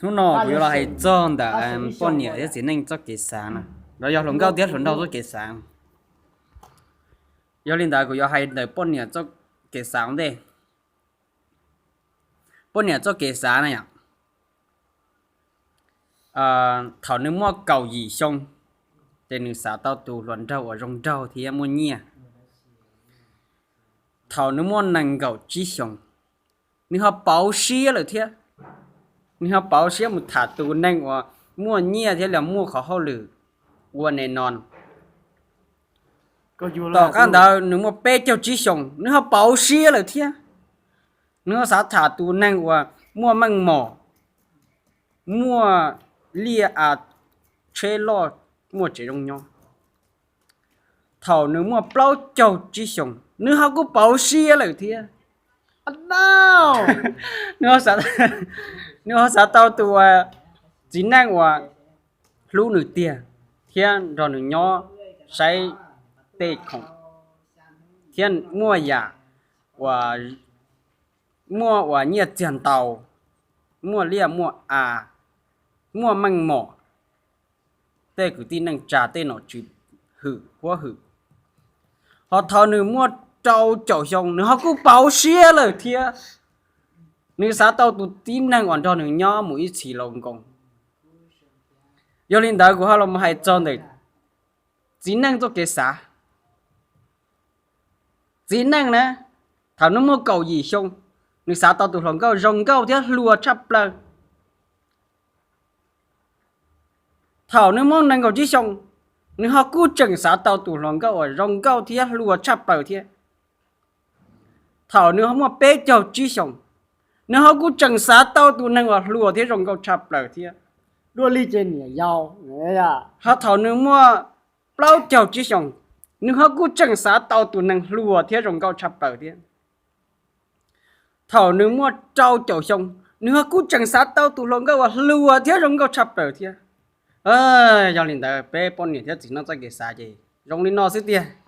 Hnub no kuv yuav los hais txog ntawm poj niam thiab txiv neej txoj kev xav na, los yog hluas nkauj thiab hluas nraug txoj kev xav. Yog li ntawd kuv yuav hais ntawm poj niam txoj kev xav ua ntej. Poj niam txoj kev xav na yom, thaum nws muaj kaum yim xyoo, ces nws xav tau tus hluas nraug uas zoo nraug thiab muaj nyiaj. Thaum nws muaj nees nkaum tsib xyoos, nws ho pauv siab lawm thiab. Nws ho pauv siab mus tham tus neeg uas muaj nyiaj thiab los muaj qhov hauj lwm ua ne no. Tom qab ntawd nws muaj peb caug tsib xyoos, nws ho pauv siab lawm thiab. Nws ho xav tham tus neeg uas muaj meej mom, muaj liaj a, tsheb loj, muaj tsev zoo nyob. Thaum nws muaj plaub caug tsib xyoos, nws ho kuj pauv siab lawm thiab. Nws ho xav tau tus uas txiv neej uas hlub nws tiag thiab nrog nws nyob saib tej khoom, thiab muaj yam uas, muaj uas nyiaj txiag ntau, muaj liaj muaj a, muaj meej mom, tej kwv tij neej tsa tej nom tswv hwm huab hwm. Ho thaum nws muaj rau caum xyoo, nws ho kuj pauv siab lawm thiab. Nws xav tau tus tib neeg uas nrog nws nyob mus ib txhis laus nkoos. Yog li ntawd kuv ho los hais txog ntawm txiv neej txoj kev xav. Txiv neej na, thaum nws muaj kaum yim xyoo, nws xav tau tus hluas nkauj zoo nkauj thiab hluas tshaj plaws. Thaum nws muaj nees nkaum tsib xyoo, nws ho kuj tseem xav tau tus hluas nkauj uas zoo nkauj thiab hluas tshaj plaws thiab. Thaum nws ho muaj peb caug tsib xyoos, nws ho kuj tseem xav tau tus neeg uas hluas thiab zoo nkauj tshaj plaws thiab. Dua li ces niam yau. Ho thaum nws muaj plaub caug tsib xyoos, nws ho kuj tseem xav tau tus neeg hluas thiab zoo nkauj tshaj plaws thiab. Thaum nws muaj rau caum xyoo, nws ho kuj tseem xav tau tus hluas nkauj uas hluas thiab zoo nkauj tshaj plaws thiab. Yog li ntawd peb poj niam thiab txiv neej txoj kev xav ces zoo li no xwb tiag.